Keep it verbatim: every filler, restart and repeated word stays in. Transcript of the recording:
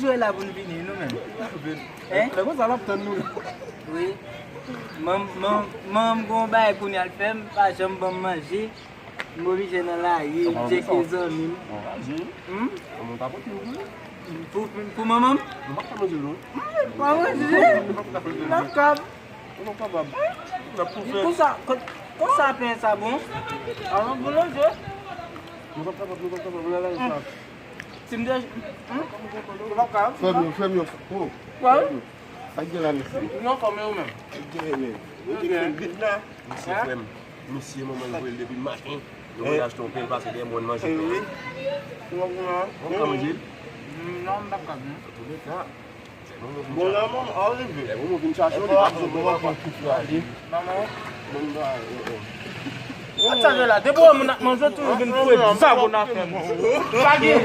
Jwe la pou n vini, nou menm. Hein? Lè konsa, l ap tann nou. Wi. Manman m gon bagay kounye a l fè m, pa janm ban m manje. M oblije nan lari, tcheke zanmi m. Anraje. Hmm? Manman pa pote m pou li. Pou, pou, pou manman m? Nou pa ka manje, non. Hmm, pa manje? N ap kab. Nou pa kapab. N ap tou fè. Konsa, kon-, konsa pen sa bon? Avan boulanje. Nou pa kapab, nou pa kapab, nou la lari sa. Si m de, hmm? Nou pa kapab. Fè m yon, fè m yon. Oh. Kwa? Sa k gen la, mesye? Nou anfòm, e ou menm? Sa k gen, men? Ou te fè m vit la? Mesye, frè m. Mesye, manman l voye l depi maten. Yo voye achte yon pen, l pase dèyè mwen, manje pen. Ou konprann manje? Non, m p ap kab, non. Antouka, lè manman vin chache, lè manman vin chache w, li p ap janm wè w. Manman. Manman. Sa k gen la, depi w wè moun ap manje, w toujou vin fwe zago nan afè moun. Pa gen.